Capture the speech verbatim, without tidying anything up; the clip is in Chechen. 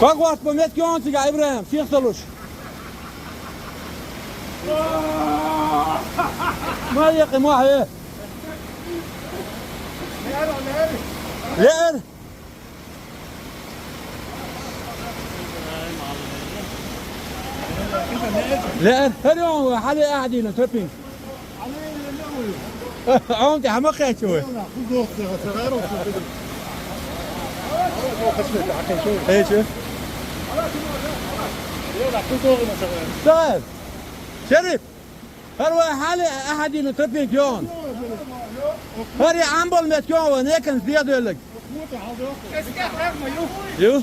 Как вас пометки он тебя, Ибрагим? Всех слушай. ما يقي ما هي. لعر. لعر. هل يوم حالي قاعدين تربين. عمتي حمقي شوي. ايش؟ طيب. شريف. هل هو حالي قاعدين تربين يوم. هل يعمل متكون ونكن زيادة لك. يو.